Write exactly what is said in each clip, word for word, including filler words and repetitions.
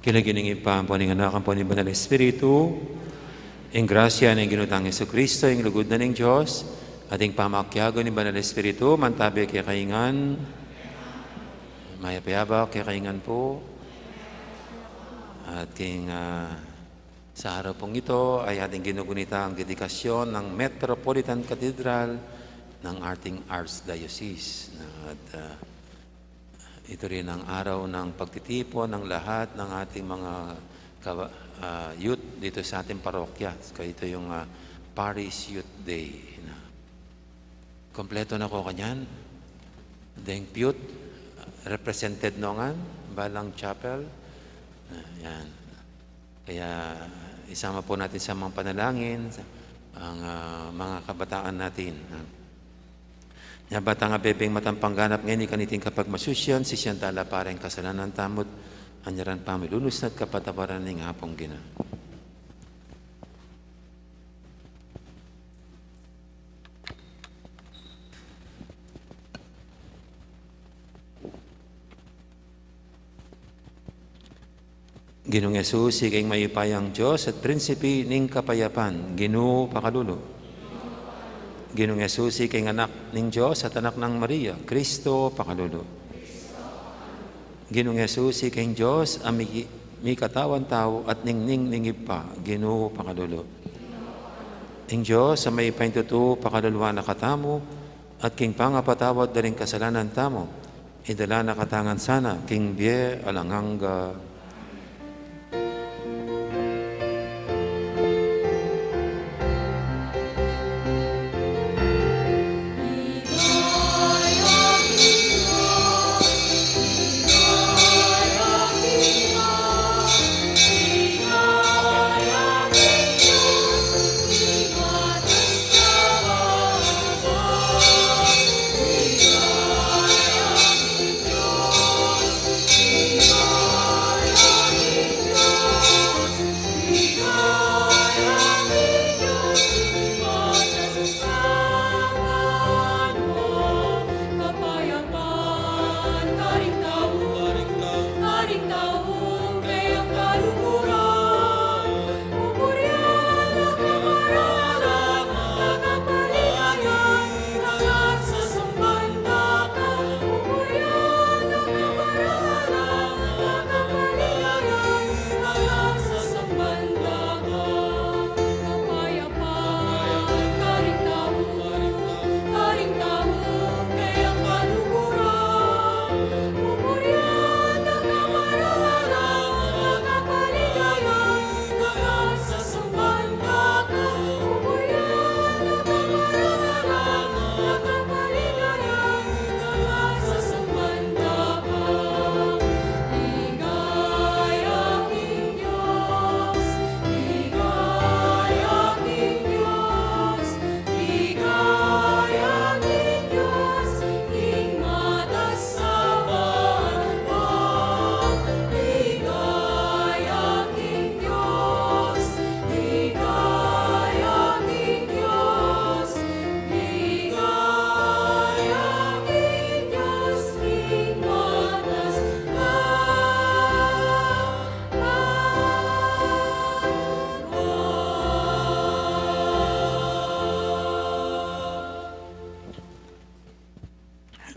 King lagyu ning Ibpa, ampo ning Anak, ampo ning Banal Espiritu, ing grasya ning Ginu tang Jesucristo, ing lugud na ning Dios, at ing pamakiabe ning Banal Espiritu, mantabe kekayu ngan. Mayap a abak kekayu ngan pu. At king, ah, sa araw pung ito ay ating ginugunita ang dedikasyon ng Metropolitan Cathedral ng ating Archdiocese. At, ah, ito rin ang araw ng pagtitipon ng lahat ng ating mga kawa-, ah, youth dito sa ating parokya. Kaya ito yung, ah, Parish Youth Day. Kompleto na ko kanyan. Deng piyut, represented no ngan, balang chapel. Ah, yan. Kaya isama po natin sa mga panalangin, sa, ang, ah, mga kabataan natin, ha. Nya bang atin bebeng matampang ganap ngeni kaniting kapagmasusyan, sisian tala pa ring kasalanan tamu't anyaran pamilunus na't kapatawaran ning Apung Ginu. Ginung Jesus, ika ing mayupayang Dios at Prinsipe ning kapayapan, Ginu, pakalulu. Ginung Jesus, ika ing Anak ning Dios at Anak nang Maria, Kristo, pakalulu. Ginung Jesus, ika ing Dios a mi-, mikatawan tau at ningning ning Ibpa, Ginu, pakalulu. Ing Dios a mayupayang tutu, pakaluluan na katamu, at king pangapatawad da ring kasalanan tamu, idala na katamu ngan sana king bie alang angga.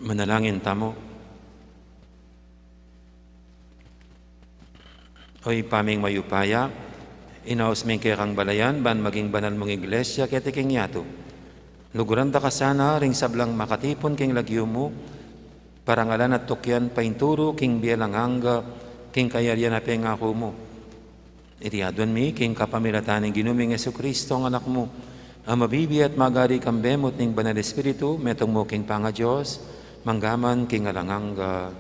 Manalangin tamu. O Ibpa ming mayupaya, inaus ming kekang balayan ban maging banal mung iglesia keti king yatu. Luguran da ka sana ring sablang makatipun king lagyu mu, parangalan at tukyan painturu king bie alang angga, king kayarian a pengaku mu. Iti aduan mi king kapamilatan ning Ginu ming Jesucristo, ing Anak mu, a mabibie at magari kambe mu at ning Banal Espiritu, metung mu king pangaDios, mangga man king alang angga.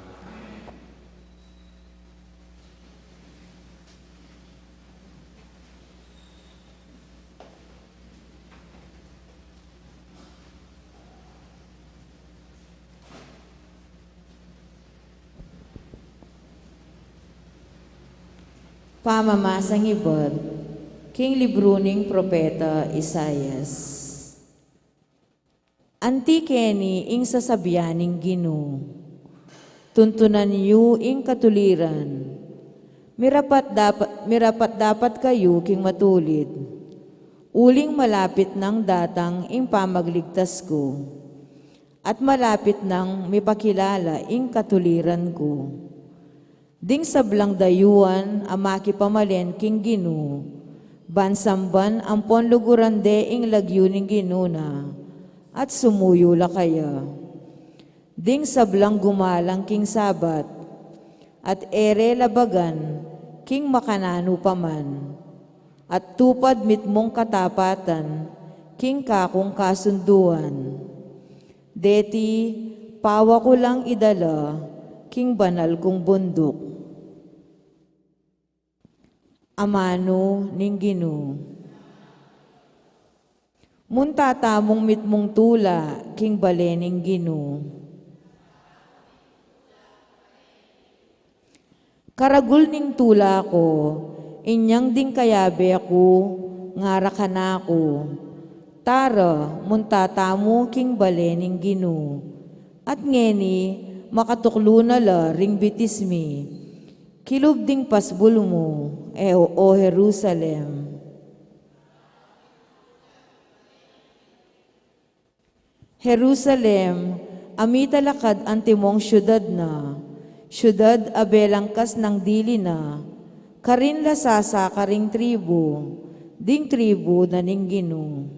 Pamamasang ibat king libru ning propeta Isaias. Anti keni ing sasabian ning Ginu, tuntunan yu ing katuliran, Mirapat dapat, mirapat dapat kayu king matulid, uling malapit nang datang ing pamagligtas ku, at malapit nang mipakilala ing katuliran ku. Ding sablang dayuan a makipamalen king Ginu, ban samban ampon luguran de ing lagyu ning Ginu na, at sumuyu la kaya. Ding sablang gumalang king Sabat, at e re labagan king makananu pa man, at tupad mitmung katapatan king kakung kasunduan. Deti, pawa ku lang idala king banal kung bunduk. Amanu ning Ginu. Munta tamung mitmung tula king bale ning Ginu. Karagul ning tula ku, inyang ding kayabe ku, ngara kanaku, "Tara, munta tamu king bale ning Ginu." At ngeni, makatuklu na la ring bitis mi. Kilub ding pasbul mu, e o, o Jerusalem. Jerusalem, a mitalakad antimong siudad na, siudad a belangkas nang dili na, karin la sasaka ring tribu, ding tribu na ning Ginu.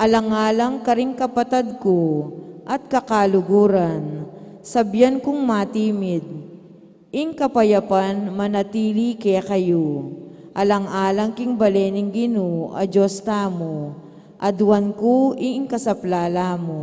Alang-alang karing kapatad ku at kakaluguran, sabian kung matimid, ing kapayapan manatili kekayu, alang-alang king bale ning Ginu a Dios tamu, aduan ku ing kasaplalan mu.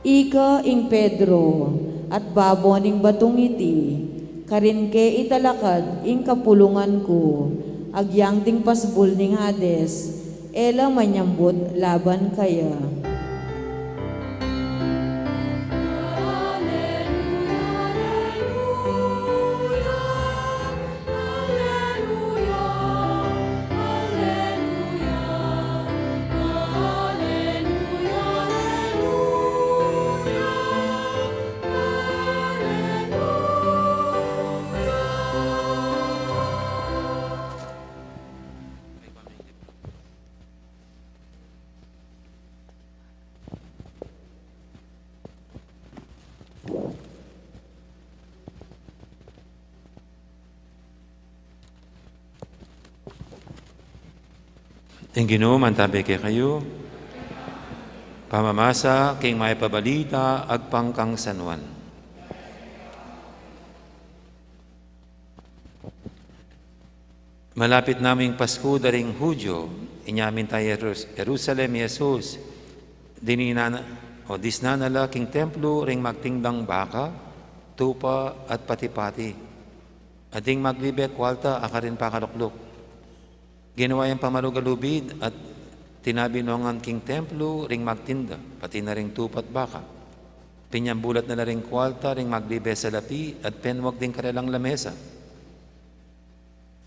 Ika ing Pedro, at babo ning batung iti, karin ke italakad ing kapulungan ku, agyang ding pasbul ning Hades, e la manyambut laban kaya. Ing Ginu mantabi kekayu. Pamamasa king Mayap a Balita agpang kang San Juan. Malapit na mu ing Pasku da ring Judio, inya minta Jerus-, Jerusalem i Jesus, dininan, o disnan na la king templu ring magtindang baka, tupa, at pati-pati, at ding maglibe kualta a karin pakalukluk. Ginawa yang pamalugalubid at tinabi nongan king templu ring magtinda, pati na ring tupa at baka. Pinyambulat na la ring kualta ring maglibe salapi at penwag ding karelang lamesa.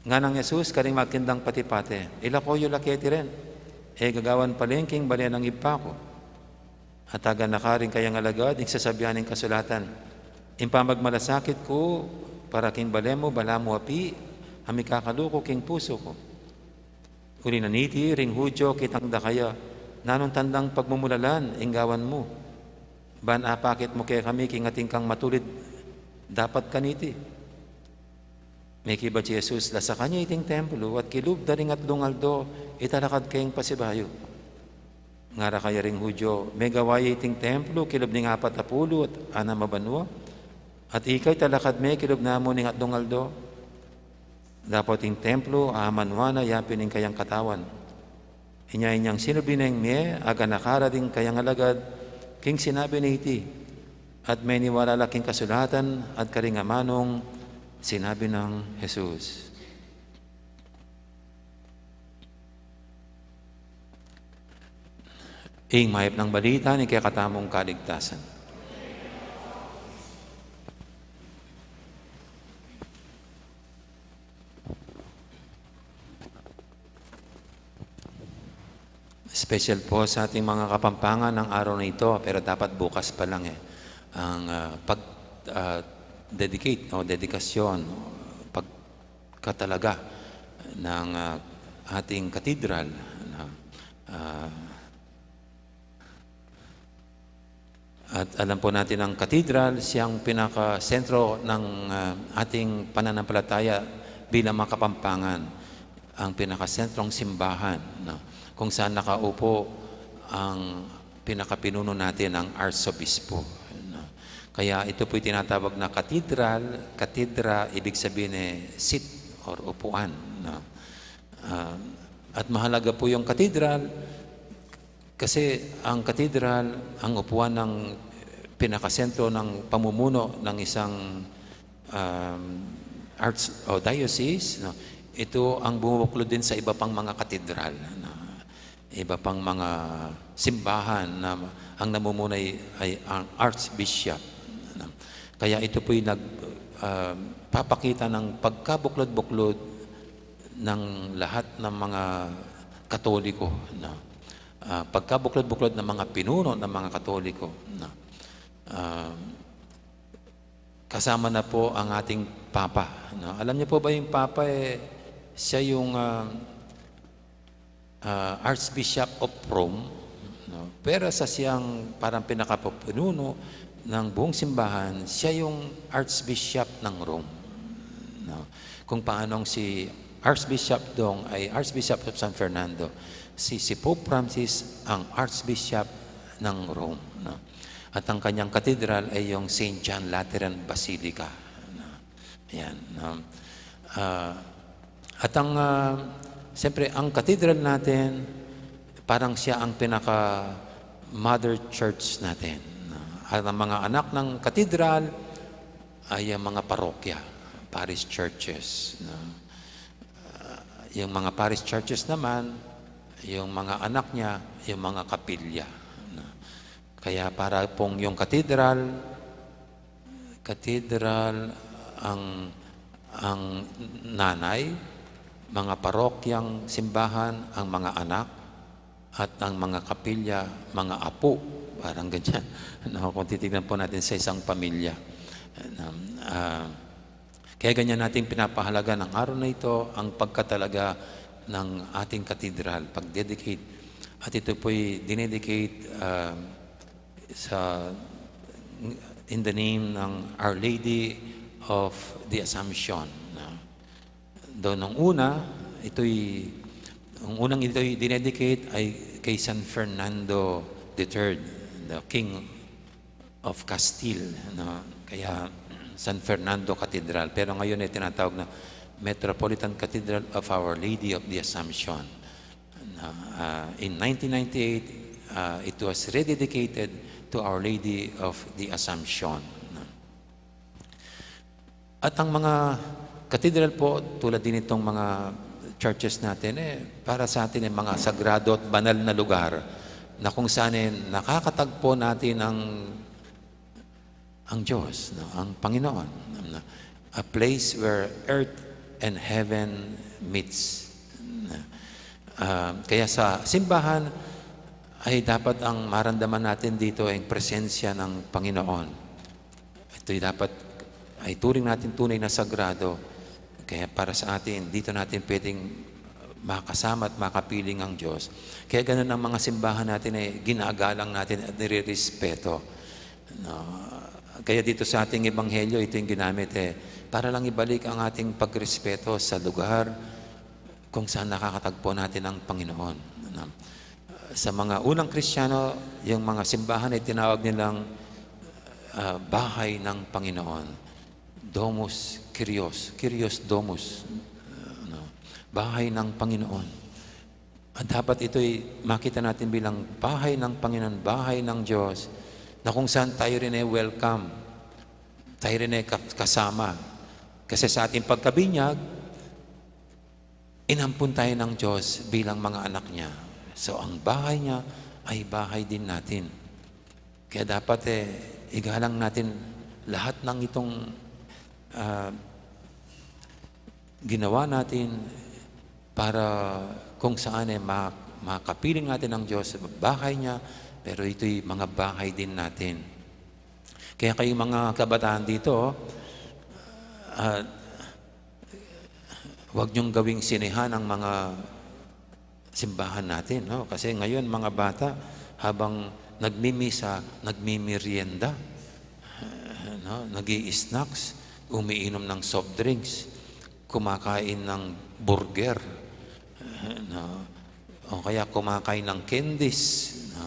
Nganang Jesus karing magtindang pati-pati, "Ilako yu la keti ren, e gagawan paling king bale nang Ibpa ku." At aganaka ring kayang alagad ing sasabian ning kasulatan, "Ing pamagmalasakit ku para king bale mu, balamu api, a mikakaluku king pusu ku." Uli na niti, ring Judio kitang dakaya, "Nanung tandang pagmumulalan ing gawan mu? Ban apakit mu kekami king atin kang matulid dapat kaniti?" Mekibat i Jesus, lasakan ya iting templu, at kilub da ring atlung aldo, italakad ke king pasibayu. Ngara kaya ring Judio, "Megawa ya iting templu kilub ning apat a pulu at anam a banua, at ika italakad me kilub namu ning atlung aldo?" Dapot ing templu amanwa na yapin ning kayang katawan. Inya inyang sinubli neng mie, aganaka ra ding kayang alagad, King sinabi na iti, at meniwala la king kasulatan at karing amanung sinabi nang Jesus. Ing mayap nang balita ning kekatamung kaligtasan. Special po sa ating mga Kapampangan ng araw na ito, pero dapat bukas pa lang eh, ang, ah, pag, ah, dedicate o dedikasyon, pagkatalaga ng, ah, ating katedral na, ah, at alam po natin ang katedral, siyang pinakasentro ng, ah, ating pananampalataya bilang mga Kapampangan, ang pinakasentrong simbahan, no? Kung saan nakaupo ang pinakapinuno natin, ang Arsobispo, no? Kaya ito po'y tinatawag na katedral, katedra, ibig sabihin eh, seat or upuan, no? Ah, at mahalaga po yung katedral kasi ang katedral, ang upuan ng pinakasentro ng pamumuno ng isang, um, arch o diocese, no? Ito ang bumubuklod din sa iba pang mga katedral, no? Iba pang mga simbahan na ang namumuna ay, ay ang archbishop, no? Kaya ito po'y nag, ah, papakita ng pagkabuklod-buklod ng lahat ng mga Katoliko, no? Ah, pagkabuklod-buklod ng mga pinuno ng mga Katoliko, no? Ah, kasama na po ang ating Papa, no? Alam niyo po ba yung Papa, eh, siya yung, ah, ah, Archbishop of Rome, no? Pero sa siyang parang pinakapinuno ng buong simbahan, siya yung Archbishop ng Rome, no? Kung paanong si Archbishop Dong ay Archbishop of San Fernando, si, si Pope Francis ang Archbishop ng Rome, no? At ang kanyang katedral ay yung Saint John Lateran Basilica, no? Ayan, no? Ah, at ang, ah, siyempre, ang katedral natin, parang siya ang pinaka mother church natin, no? At ang mga anak ng katedral ay ang mga parokya, parish churches, no? Ah, yung mga parish churches naman, yung mga anak niya, yung mga kapilya, no? Kaya para pong yung katedral, katedral ang, ang nanay, mga parokyang simbahan ang mga anak, at ang mga kapilya, mga apo, parang ganyan. No, kung titignan po natin sa isang pamilya. Um, ah, kaya ganyan natin pinapahalaga ng araw na ito ang pagkatalaga ng ating katedral, pag-dedicate. At ito po'y dinedicate, ah, sa, in the name ng Our Lady of the Assumption, no? Doon nung una, ito'y, ang unang ito'y dinedicate ay kay San Fernando the Third, the King of Castile, no? Kaya San Fernando Cathedral. Pero ngayon ay tinatawag na Metropolitan Cathedral of Our Lady of the Assumption. No? Ah, in nineteen ninety-eight, ah, it was rededicated to Our Lady of the Assumption. No? At ang mga katedral po, tulad din itong mga churches natin, eh, para sa atin, eh, mga sagrado at banal na lugar na kung saan, eh, nakakatagpo natin ang, ang Diyos, no? Ang Panginoon. A place where earth and heaven meets. Ah, kaya sa simbahan ay dapat ang maramdaman natin dito ay ang presensya ng Panginoon. Ito'y dapat ay turing natin tunay na sagrado. Kaya para sa atin, dito natin pwedeng makasama at makapiling ang Diyos. Kaya ganun ang mga simbahan natin ay ginagalang natin at nirerespeto. No? Kaya dito sa ating ebanghelyo, ito yung ginamit eh, para lang ibalik ang ating pagrespeto sa lugar kung saan nakakatagpo natin ang Panginoon. Ano? Sa mga unang Kristiyano, yung mga simbahan ay tinawag nilang, ah, bahay ng Panginoon. Domus Kyrios, Kyrios Domus. Ano? Bahay ng Panginoon. At dapat ito'y makita natin bilang bahay ng Panginoon, bahay ng Diyos. na kung saan tayo rin ay welcome, tayo rin ay ka-, kasama. Kasi sa ating pagkabinyag, inampun tayo ng Diyos bilang mga anak niya. So, ang bahay niya ay bahay din natin. Kaya dapat, eh, igalang natin lahat ng itong, ah, ginawa natin para kung saan, eh, ma-, makapiling natin ang Diyos sa bahay niya, pero ito'y mga bahay din natin. Kaya kayong mga kabataan dito, ah, huwag niyong gawing sinehan ang mga simbahan natin, no? Kasi ngayon, mga bata, habang nagmimisa, nagmimerienda, no? Nag-i-snacks, umiinom ng soft drinks, kumakain ng burger, no? O kaya kumakain ng candies, no?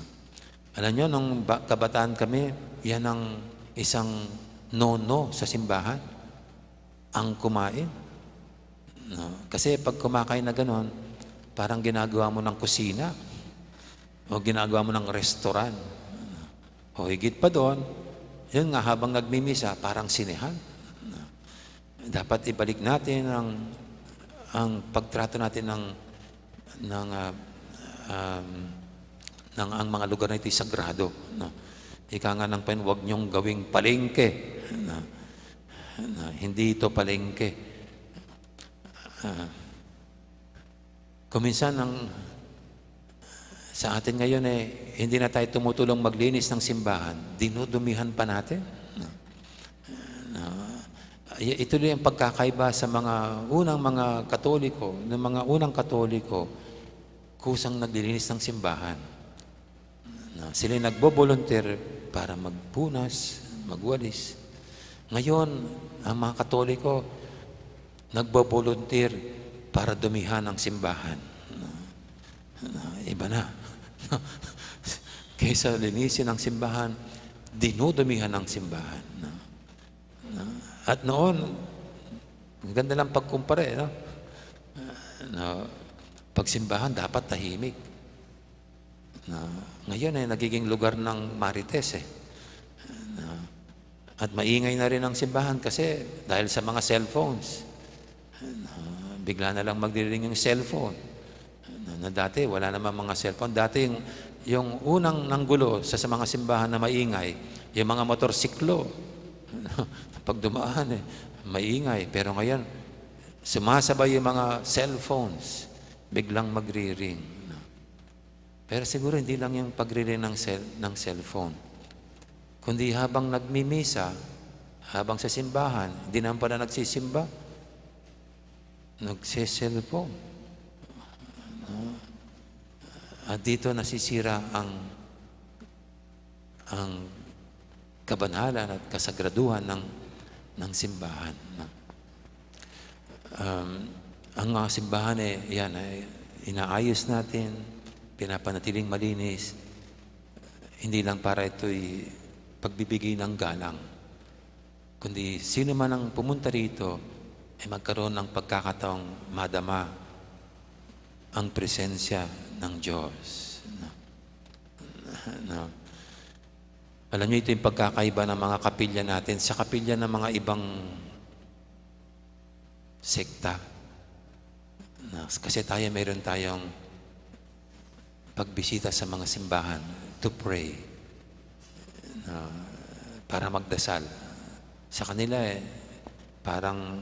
Alam niyo, nung ba-, kabataan kami, yan ang isang no-no sa simbahan, ang kumain. No? Kasi pag kumakain na ganon, parang ginagawa mo ng kusina o ginagawa mo ng restaurant. O higit pa doon, yun nga, habang nagmimisa, parang sinehan. No? Dapat ibalik natin ang, ang pagtrato natin ng, ng, ah, um, ng ang mga lugar na ito'y sagrado, no? Ika nga ng Panginoon, "Huwag niyong gawing palengke." No? No, hindi ito palengke. Ah, kung minsan ang, sa atin ngayon, eh, hindi na tayo tumutulong maglinis ng simbahan, dinudumihan pa natin. No? No? I-, ito din ang pagkakaiba sa mga unang mga Katoliko, ng mga unang Katoliko, kusang naglilinis ng simbahan. No, sila yung nagbo-volunteer para magpunas, magwalis. Ngayon, ang mga Katoliko, nagbo-volunteer para dumihan ang simbahan. No? No, iba na. Kaysa linisin ang simbahan, dinudumihan ang simbahan. No? No? At noon, ang ganda lang pagkumpara, eh, no? No, pagsimbahan dapat tahimik. No? Ngayon, eh, nagiging lugar ng marites, eh. No? At maingay na rin ang simbahan kasi dahil sa mga cellphones. No? Bigla na lang magriring yung cellphone. Na, na dati, wala namang mga cellphone. Dati, yung, yung unang nanggulo sa, sa mga simbahan na maingay, yung mga motorsiklo. Pag dumaan, eh, maingay. Pero ngayon, sumasabay yung mga cellphones, biglang magriring, no? Pero siguro hindi lang yung pagriring ng cell-, ng cellphone. Kundi habang nagmimisa, habang sa simbahan, hindi naman pala nagsisimba, nagse-cellphone. No? At dito nasisira ang, ang kabanalan at kasagraduhan ng, ng simbahan, no? Um, ang mga simbahan, eh, yan, eh, inaayos natin, pinapanatiling malinis, hindi lang para ito'y pagbibigay ng galang, kundi sino man ang pumunta rito, ay magkaroon ng pagkakataong madama ang presensya ng Diyos. No? No? Alam niyo, ito yung pagkakaiba ng mga kapilya natin sa kapilya ng mga ibang sekta. No? Kasi tayo, meron tayong pagbisita sa mga simbahan to pray. No? Para magdasal. Sa kanila, eh, parang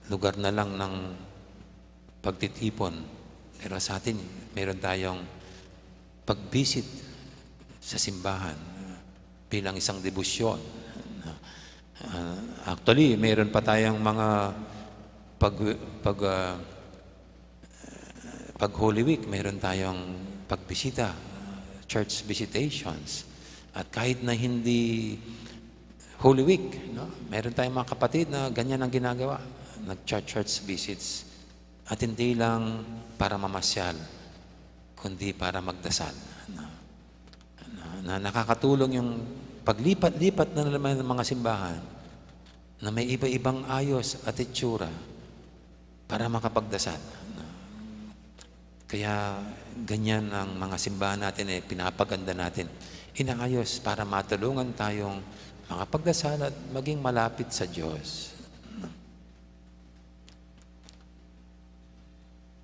lugar na lang ng pagtitipon. Pero sa atin, meron tayong pag-visit sa simbahan, ah, bilang isang debosyon. Ah, actually, meron pa tayong mga pag-, pag-, ah, pag Holy Week, meron tayong pagbisita, ah, church visitations. At kahit na hindi Holy Week, no? Meron tayong mga kapatid na ganyan ang ginagawa, nag-church visits. At hindi lang para mamasyal, kundi para magdasal. Na, na, na nakakatulong yung paglipat-lipat na naman ng mga simbahan na may iba-ibang ayos at itsura para makapagdasal. Na, Kaya ganyan ang mga simbahan natin, eh, pinapaganda natin. Inaayos para matulungan tayong makapagdasal at maging malapit sa Diyos.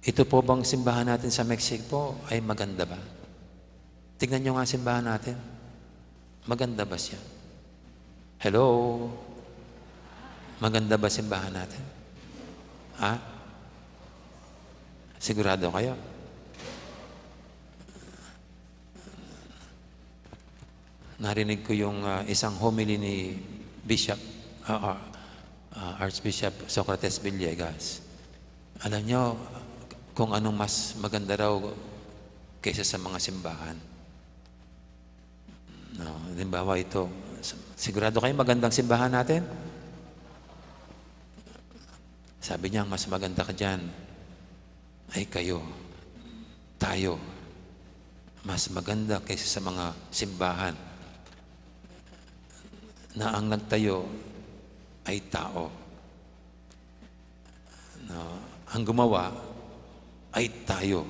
Ito po bang simbahan natin sa Mexico ay maganda ba? Tignan nyo nga simbahan natin. Maganda ba siya? Hello? Maganda ba simbahan natin? Ha? Sigurado kayo? Narinig ko yung, ah, isang homily ni Bishop, ah, ah, ah, Archbishop Socrates Villegas. Alam nyo kung anong mas maganda raw kaysa sa mga simbahan? No, halimbawa ito, s-, sigurado kayo magandang simbahan natin? Sabi niya, "Ang mas maganda ka dyan ay kayo, tayo. Mas maganda kaysa sa mga simbahan na ang nagtayo ay tao." No? Ang gumawa ay tayo.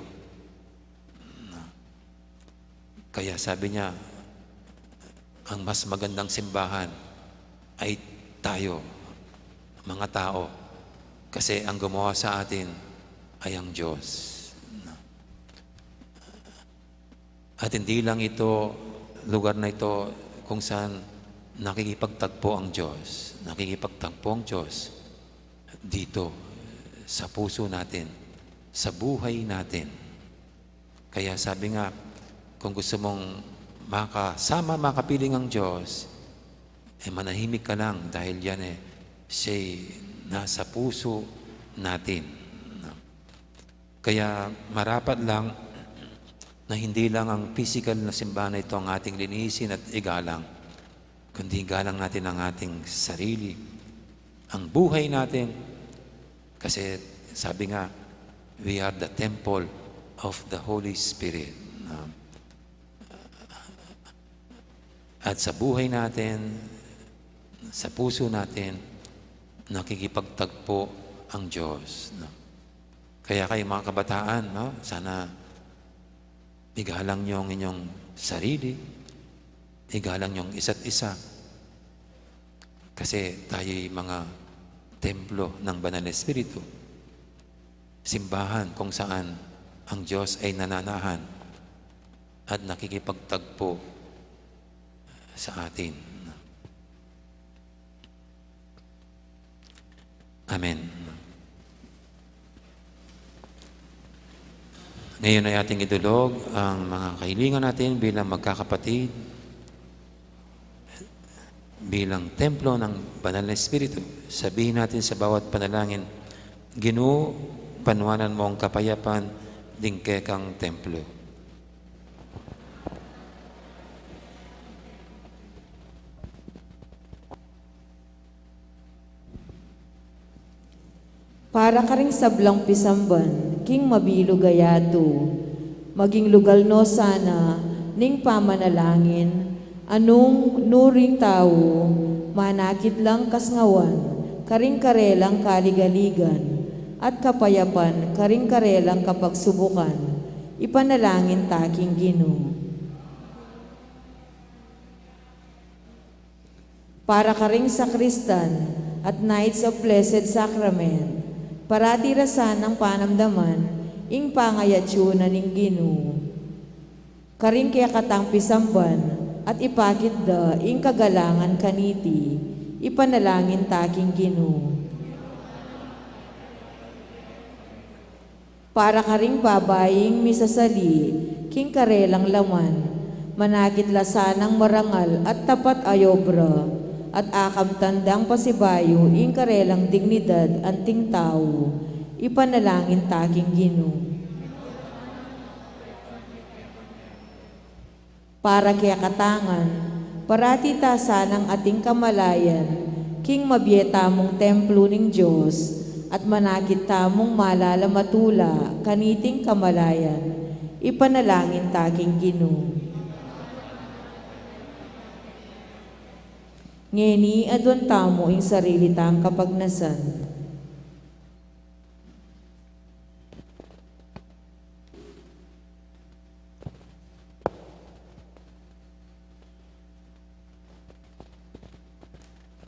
No? Kaya sabi niya, ang mas magandang simbahan ay tayo, mga tao. Kasi ang gumawa sa atin ay ang Diyos. No? At hindi lang ito, lugar na ito kung saan nakikipagtagpo ang Diyos. Nakikipagtagpo ang Diyos dito, sa puso natin, sa buhay natin. Kaya sabi nga, kung gusto mong makasama, makapiling ang Diyos, eh, manahimik ka lang dahil yan, eh, siya'y nasa puso natin. Kaya marapat lang na hindi lang ang pisikal na simbahan na ito ang ating linisin at igalang, kundi igalang natin ang ating sarili, ang buhay natin. Kasi sabi nga, "We are the temple of the Holy Spirit." No? At sa buhay natin, sa puso natin, nakikipagtagpo ang Diyos, no? Kaya kayo, mga kabataan, no? Sana igalang niyo ang inyong sarili, igalang niyo ang isa't isa. Kasi tayo'y mga templo ng Banal na Espiritu. Simbahan kung saan ang Diyos ay nananahan at nakikipagtagpo sa atin. Amen. Ngayon ay ating idulog ang mga kahilingan natin bilang magkakapatid, bilang templo ng Banal na Espiritu. Sabihin natin sa bawat panalangin, "Ginu, panwanan mo ang kapayapan ding kekang templo." Para karing sablang pisamban king mabilug a yatu, maging lugal no sana ning pamanalangin a nung nuring tau manakit lang kasngawan karing karelang kaligaligan at kapayapan karing karelang kapagsubukan, ipanalangin ta king Ginu. Para karing sakristan at Knights of Blessed Sacrament, parati ra sanang panamdaman ing pangayatsu na ning Ginu. Karing kekatang pisamban at ipakit da ing kagalangan kaniti, ipanalangin ta king Ginu. Para karing babaing misasali king karelang laman, manakit la sanang marangal at tapat a obra, at akamtan dang pasibayu ing karelang dignidad anting tau, ipanalangin ta king Ginu. Para kekatangan, parati ta sanang ating kamalayan king mabie tamung templo ning Dios at manakit tamung malalamatula kaniting kamalayan, ipanalangin ta king Ginu. Ngeni aduan tamu ing sarili tang kapagnasan.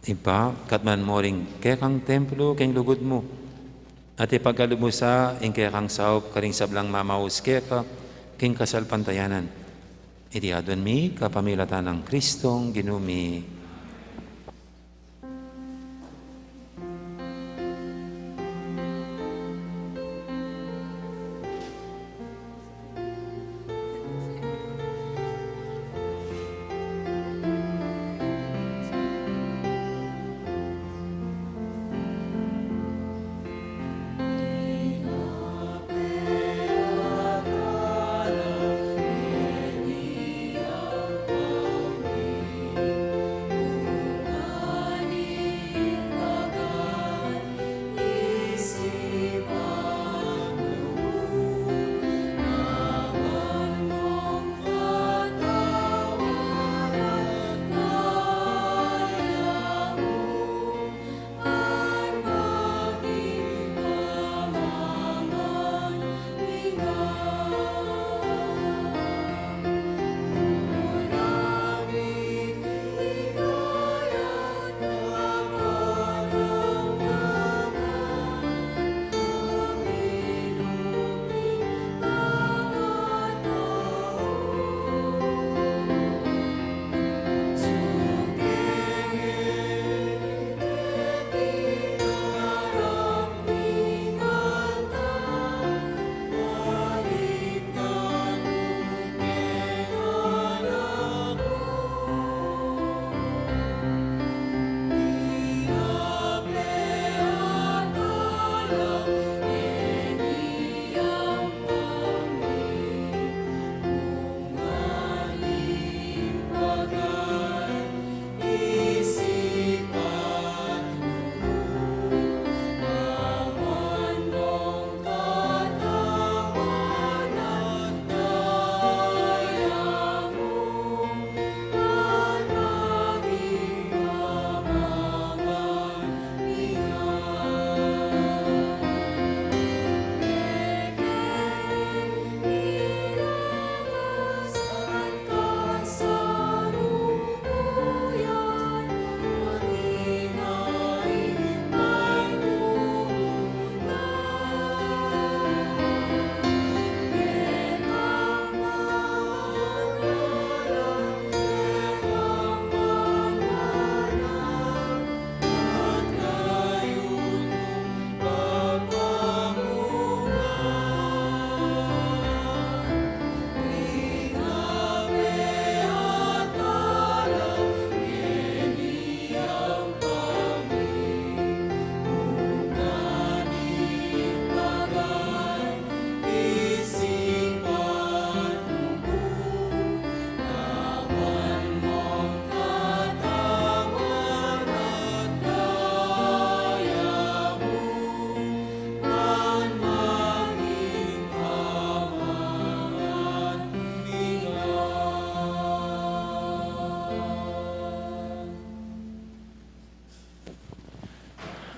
Ibpa, katmuan mu ring kekang templo king lugud mu, at ipagkalub mu sa ing kekang saup karing sablang mamaus keka king kasalpantayanan. Iti aduan mi kapamilatan nang Kristong Ginu mi.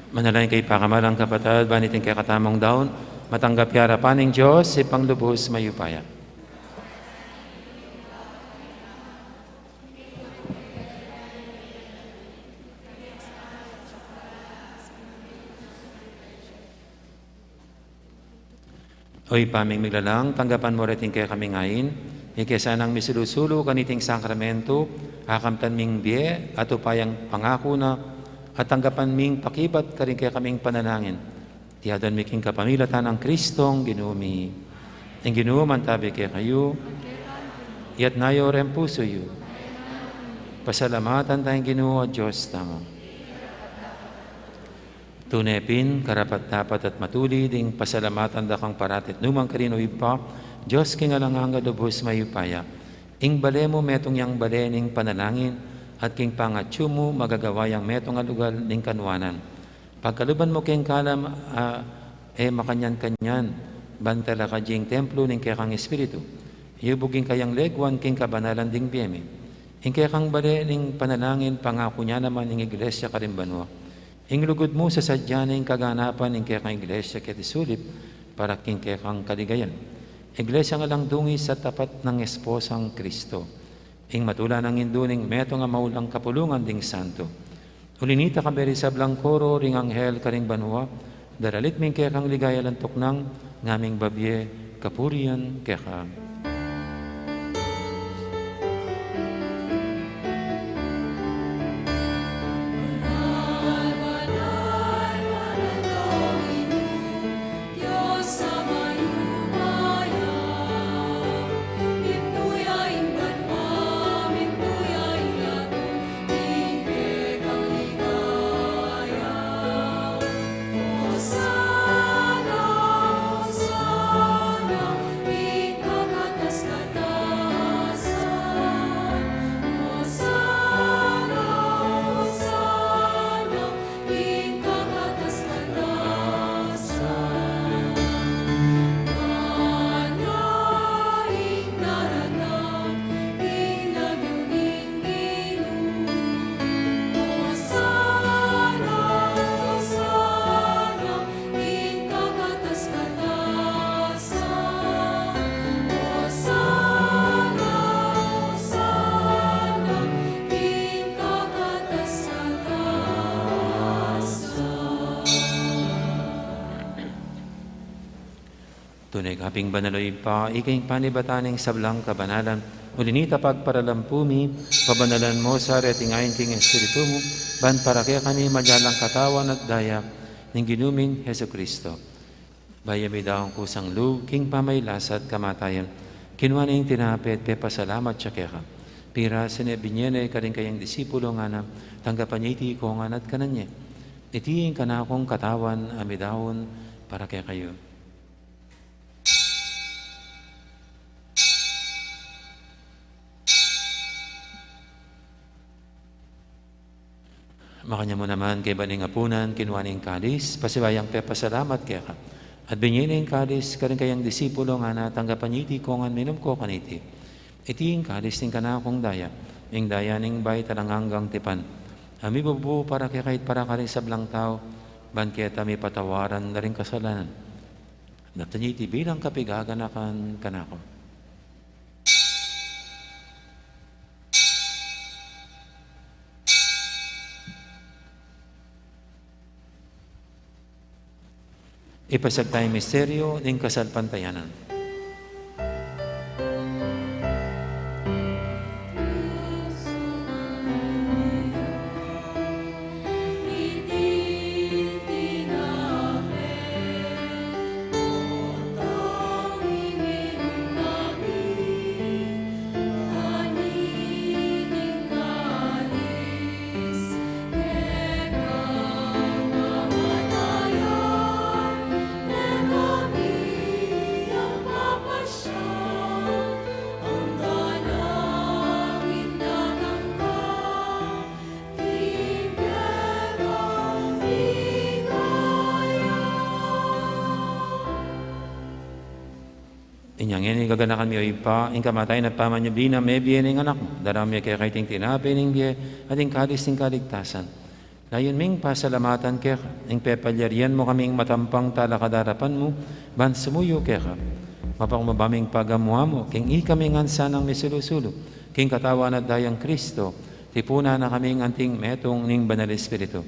Manalangin kayu, pakamalan kung kapatad, ban iting kekatamung daun matanggap ya arapan ning Dios, Ibpang lubus mayupaya. O Ibpa ming miglalang, tanggapan mu reting kekaming ain, ing kesa nang misulu-sulu kaniting sakramentu, akamtan ming bie at upayang pangaku na, at tanggapan ming pakibat karing kekaming panalangin. Iti aduan mi king kapamilatan nang Kristong Ginu mi. Ing Ginu mantabi kekayu. Iyatas yu reng pusu yu. Pasalamatan taya ing Ginu a Dios tamu. Tune pin, karapat-dapat at matulid ing pasalamatan da kang parati at nu man karin, O Ibpa, Dios king alang angga, lubus mayupaya. Ing bale mu metung yang bale ning panalangin, at king pangatsu mu magagawa yang metung a lugal ning kanuanan. Pagkaluban mu keng kalam a e makanyan-kanyan, ban talakad ya ing templo ning kekang Espiritu. Iyubug ing kayang leguan king kabanalan ding bie mi. Ing kekang bale ning panalangin, pangaku na naman ing Iglesia karin banua. Ing lugud mu sasadya ne ing kaganapan ning kekang Iglesia keti sulip para king kekang kaligayan. Iglesiang alang dungis at tapat nang esposang Kristo. Ing matula nang indu ning metung a maulang kapulungan ding santo. Uli nita, kayabe ring sablang koro ring anghel karing banua, daralit mi ing kekang ligaya alang tuknang, ngaming babie kapurian keka. Tune ka pin banal, o Ibpa, ika ing panibatan ning sablang kabanalan. Uli nita, pagparalampu mi, pabanalan mu sa reting ain king Espiritu mu, ban para kekami maging katawan at daya ning Ginu ming Jesucristo. Bayu mi daun kusang lub king pamagkasakit at kamatayan, kinua ne ing tinape at pepasalamat ya keka. Pirasan ne, binie ne karing kayang disipulo, ngana, tanggapan ye iti ikayu ngan at kanan ye. Iti ing kanakung katawan a midaun para kekayu. Makanyan mu naman, kaybat ning apunan, kinua ne ing kalis, pasibayu yang pepasalamat keka. At binie ne ing kalis karing kayang disipulo, ngana, tanggapan ye iti ikayu ngan, minum kayu kaniti. Iti ing kalis ning kanakung daya, ing daya ning bayu at alang anggang tipan, a mibubu para kekayu at para karing sablang tau, ban keta mipatawaran la ring kasalanan. Daptan ye iti bilang kapaganakan kanaku. Ipasiag taya ing misteryu ning kasalpantayanan. Inya ngeni, gaganakan mi, o Ibpa, ing kamatayan at pamanyubli nang mebie ning Anak mu. Daraun mi keka iting tinape ning bie at ing kalis ning kaligtasan. Layun ming pasalamatan keka ing pepalyarian mu kaming matampang talakad king arapan mu, ban sumuyu keka. Mapakumbaba ming pagamu-amu king ikami ngan sanang misulu-sulu king katawan at dayang Kristo, tipunan na kaming anting metung ning Banal Espiritu.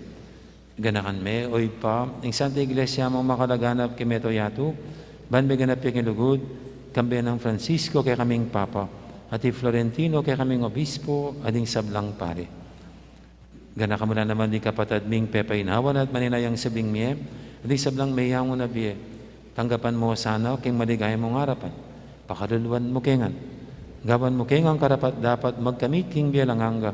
Ganakan me, o Ibpa, ing Santa Iglesia mung makalaganap king mabilug a yatu, ban miganap ya king lugud, kambe nang Francisco kekaming Papa, at i Florentino kekaming Obispo, at ding sablang pari. Ganakan mu la naman ding kapatad ming pepainawa na at maninayang subling mie, at ding sablang meyangu na bie. Tanggapan mu la sana king maligaya mung arapan. Pakaluluan mu ke ngan. Gawan mu ke ngan karapat-dapat magkamit king bie alang angga.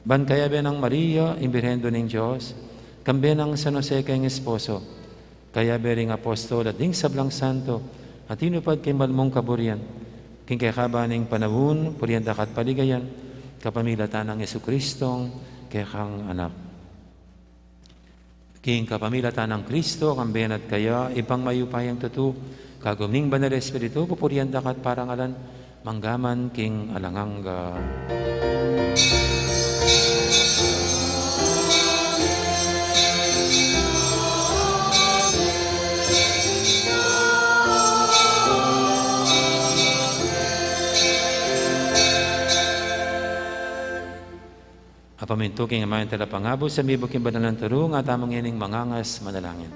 Ban kayabe nang Maria, ing Birhen Indu ning Dios, kambe nang San Jose kayang esposo, kayabe ring apostol at ding sablang santo a tinupad king banal mung kaburian, king kekaban ning panaun, purian da ka at paligayan, kapamilatan nang Jesucristong kekang Anak. King kapamilatan nang Kristo, kambe na at kaya, Ibpang mayupayang tutu, kagum ning Banal Espiritu, pupurian da ka at parangalan, mangga man king alang angga. A Pamintu king amanung talapangabus, sa mibuk king banal nang turu, nga tamu ngening mangangas manalangin.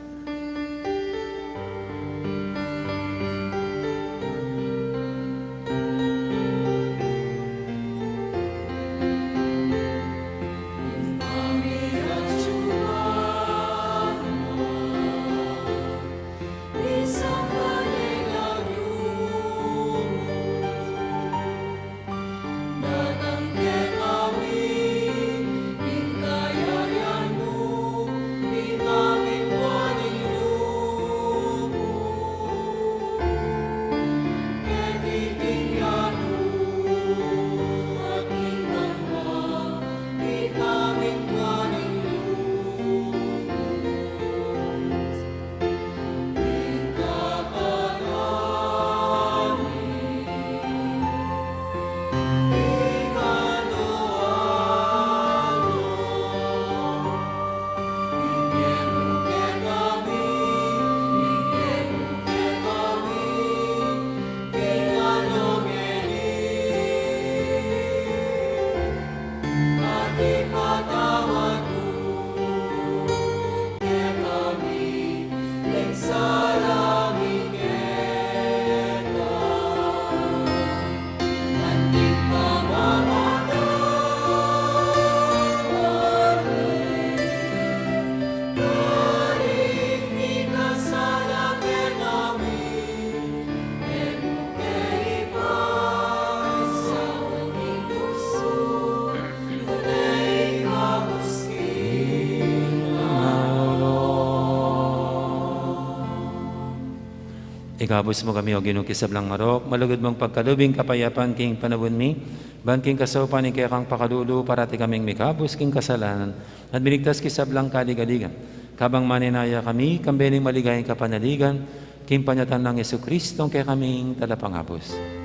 Ikabus mu kami, O Ginu, king sablang marok, malugud mung pagkalub ing kapayapan king panaun mi, ban king kasaupan ning kekang pakalulu, parati kaming mikabus king kasalanan, at miligtas king sablang kaligaligan. Kabang manenaya kami, kambe ning maligayang kapanaligan, king panyatang nang Jesucristo, ing kekaming talapangabus.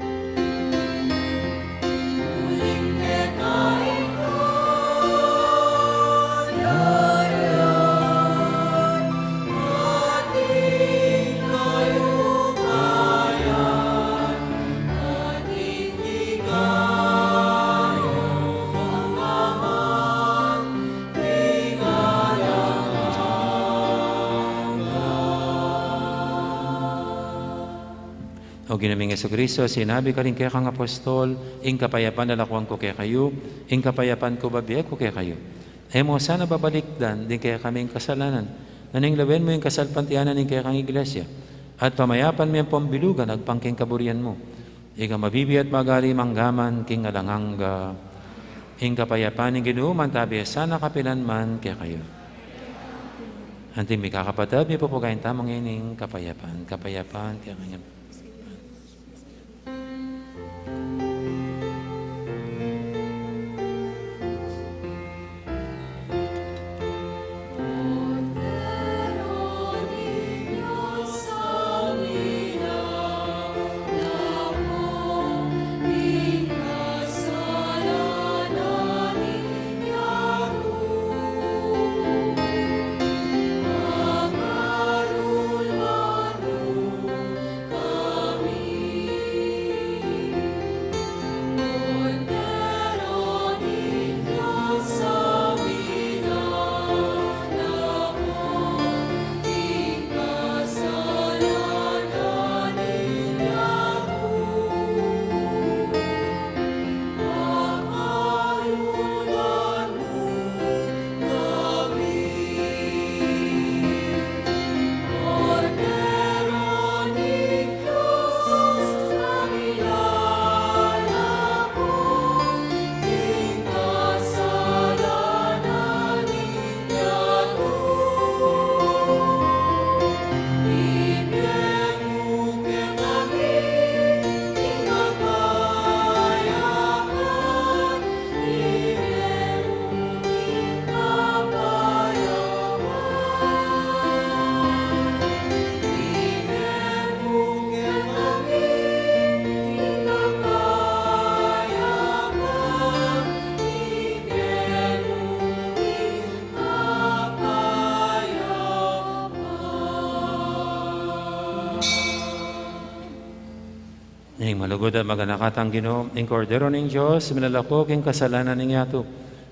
O Ginu ming Jesucristo, sinabi ka karing kekang apostol, ing kapayapan lalakwan ku kekayu, ing kapayapan ku bibie ku kekayu. E mu sana babalikdan ding kekaming kasalanan, nune lawen mu ing kasalpantayanan ning kekang Iglesia, at pamayapan mu yang pambilugan agpang king kaburian mu. Ika mabibie at magari mangga man king alang angga. Ing kapayapan ning Ginu mantabi sana kapilan man kekayu. Anting mikakapatad, mipupugayan tamu ngening kapayapan. Kapayapan kekayu. Ing malugud at maganaka tang Ginu, ing Kordero ning Dios, milalako king kasalanan ning yatu.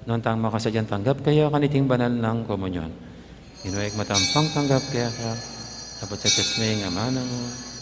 Nung tang makasadyang tanggap kaya kaniting banal nang komunyon, inuek matampang tanggap kaya ka, dapat sa tesming amana mo.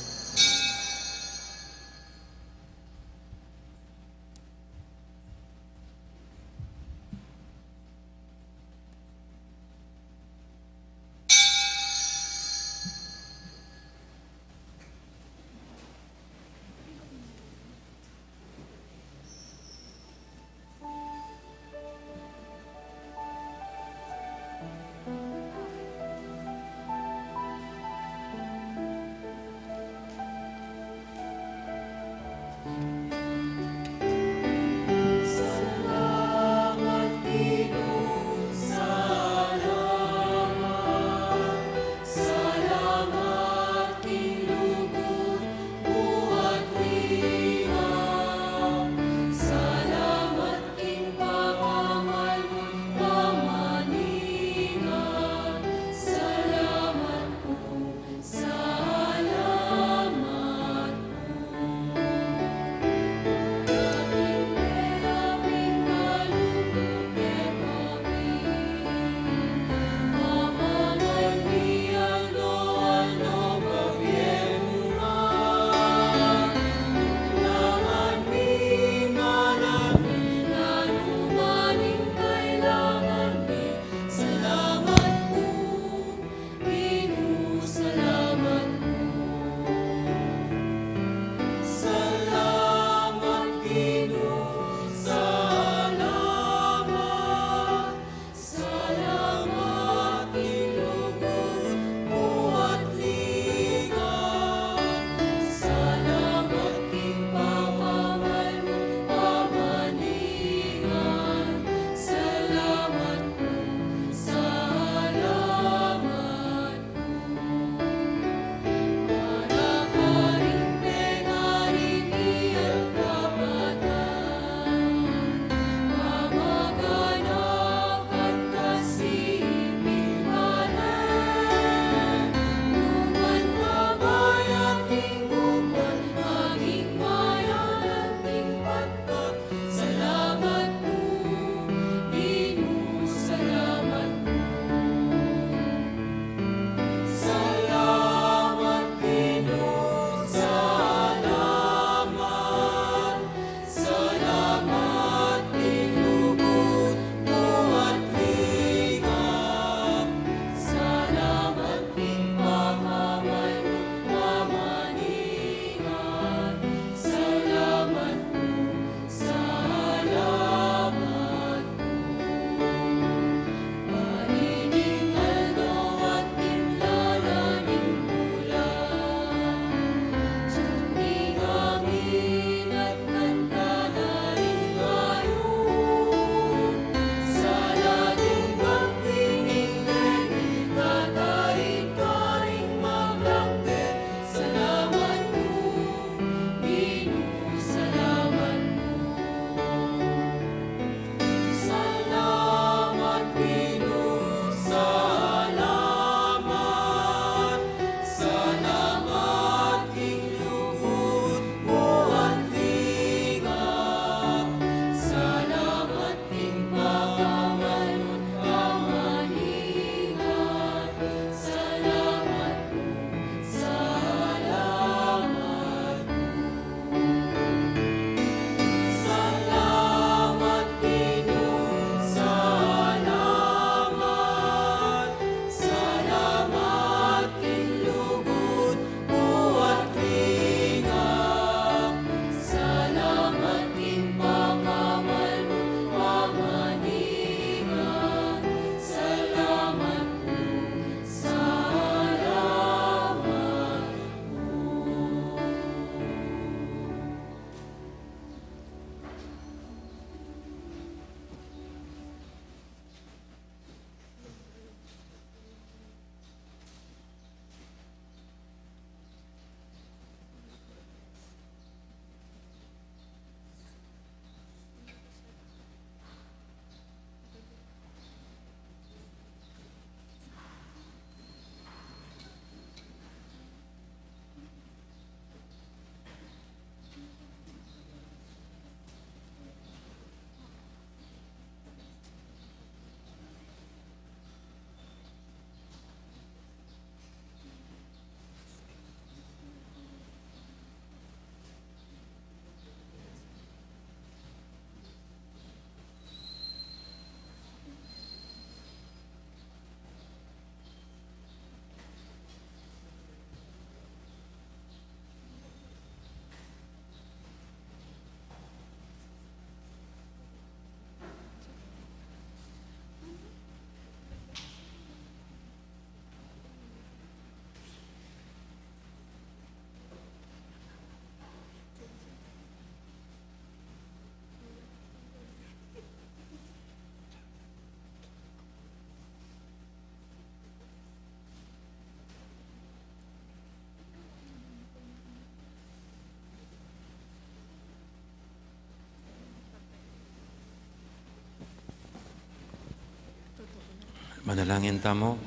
Manalangin tamu.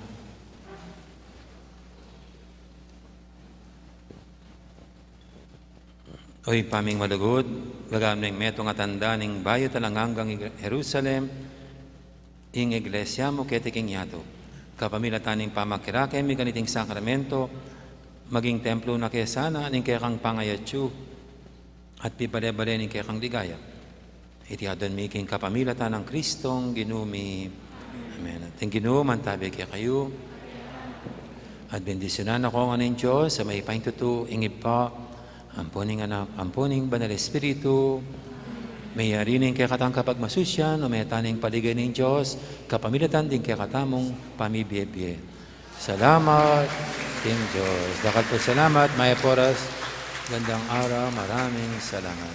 O Ibpa ming malugud, gagam neng metung a tanda ning bayu at alang anggang Jerusalem, ing iglesia mu keti king yatu. Kapamilatan ning pamakirake mi kaniting sakramento, maging templo na ke sana ning kekang pangayatsu at pibale-bale ning kekang ligaya. Iti adwan mi king kapamilatan nang Kristong Ginu mi. Amen. At ing Ginu mantabi kekayu. At bendisyunan na kayu ngan ning Dios a mayupaya king tutu, ing Ibpa, ampo ning Anak, ampo ning Banal Espiritu. Meyari ne ing kekatang kapagmasusian, o meta ning paligaya ning Dios, kapamilatan ding kekatamung pamibie-bie. Salamat king Dios. Dakal pung salamat, mayap a oras, gandang araw, maraming salamat.